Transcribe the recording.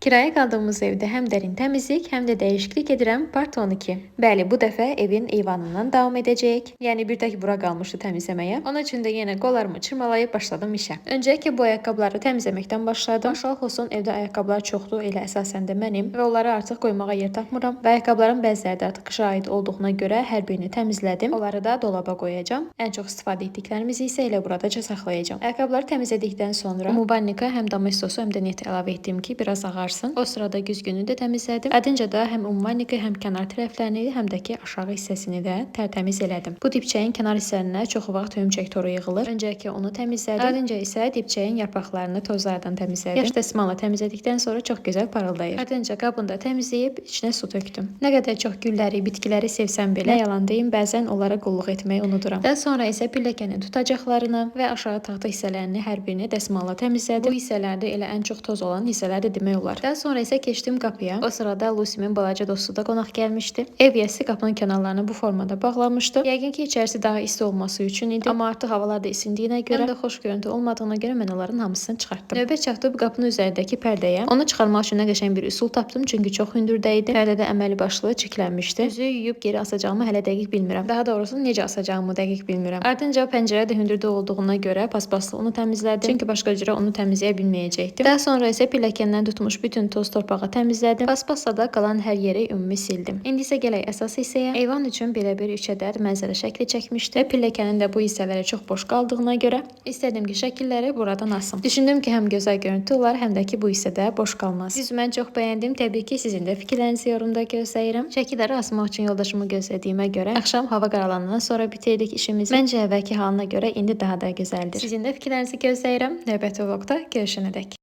Kirayə qaldığımız evdə həm dərin təmizlik, həm də dəyişiklik edirəm Part 12. Bəli, bu dəfə evin eyvanından davam edəcəyik. Yəni bir tək bura qalmışdı təmizləməyə. Onun üçün də yenə qollarımı çırmalayıb başladım işə. Öncəliklə bu ayaqqabıları təmizləməkdən başladım. Maşallah olsun, evdə ayaqqabılar çoxdur, elə əsasən də mənim və onları artıq qoymağa yer tapmıram. Və ayaqqabıların bəziləri də artıq qışa aid olduğuna görə hər birini təmizlədim. Onları da dolaba qoyacağam. Ən çox istifadə etdiklərimizi isə elə buradaca saxlayacağam. Ayaqqabıları təmizlədikdən sonra umubannika həm domestosu, həm də net əlavə etdim ki, biraz ağarsın. O sırada güzgünü də təmizlədim. Ardınca da həm umubannika, həm kənar tərəflərini, həm də ki aşağı hissəsini də tərtəmiz elədim. Bu dibçəyin kənar hissələrinə çox vaxt höyümçək toru yığılır. Öncəliklə onu təmizlədim. Ardınca isə dibçəyin yarpaqlarını tozlardan təmizlədim. Yaş dəsmalla təmizlədikdən sonra çox gözəl parıldayır. Ardınca qabını da təmizləyib içinə su tökdüm. Nə qədər çox gülləri, bitkiləri sevsəm belə, nə yalan deyim, bəzən onlara qulluq etməyi unuduram. Daha sonra isə pilləkənin tutacaqlarını və aşağı taxta hissələrini hər birini dəsmalla təmizlədim. Bu hissələrdə elə ən çox toz olan hissələr də demək olar. Daha sonra isə keçdim qapıya. O sırada Lusimin balaca dostu da qonaq gəlmişdi. Ev yiyəsi qapının kənarlarını bu formada bağlamışdı. Yəqin ki, içərisi daha isti olması üçün idi. Amma artıq havalar da isindiyinə görə, həm də xoş görüntü olmadığına görə mən onların hamısını çıxartdım. Növbə çatdı bu qapının üzərindəki pərdəyə. Onu çıxarmaq üçün nə qəşəng bir üsul tapdım, çünki çox hündürdə idi. Pərdə də əməli başlı çiklənmişdi. Üzüyü yuyub geri asacağımı hələ dəqiq bilmirəm. Daha doğrusu necə asacağımı dəqiq bilmirəm. Ardınca pəncərə də hündürdə olduğuna görə paspasla onu təmizlədim. Çünki başqa cürə onu təmizləyə bilməyəcəkdim. Daha sonra isə pilləkəndən tutmuş bütün toz torpağı təmizlədim. Paspasla da qalan hər yeri ümumi sildim. İndi isə gələk əsas hissəyə. Eyvan üçün belə bir üç ədəd mənzərə şəkli çəkmişdim. Və pilləkənin də bu hissələri çox boş qaldığına görə istədim ki, şəkilləri buradan asım. Düşündüm ki, həm gözəl görüntü olar, həm də ki, bu hissədə boş qalmaz. Düz mən çox bəyəndim. Təbii ki, sizin də fikirlərinizi yorumda gözləyirəm. Şəkilləri asmaq üçün yoldaşımı gözlədiyimə görə axşam hava qaralandan sonra bitirdik işimizi. Məncə əvvəlki halına görə indi daha da gözəldir. Sizin də fikirlərinizi gözləyirəm. Növbəti vloqda görüşənədək.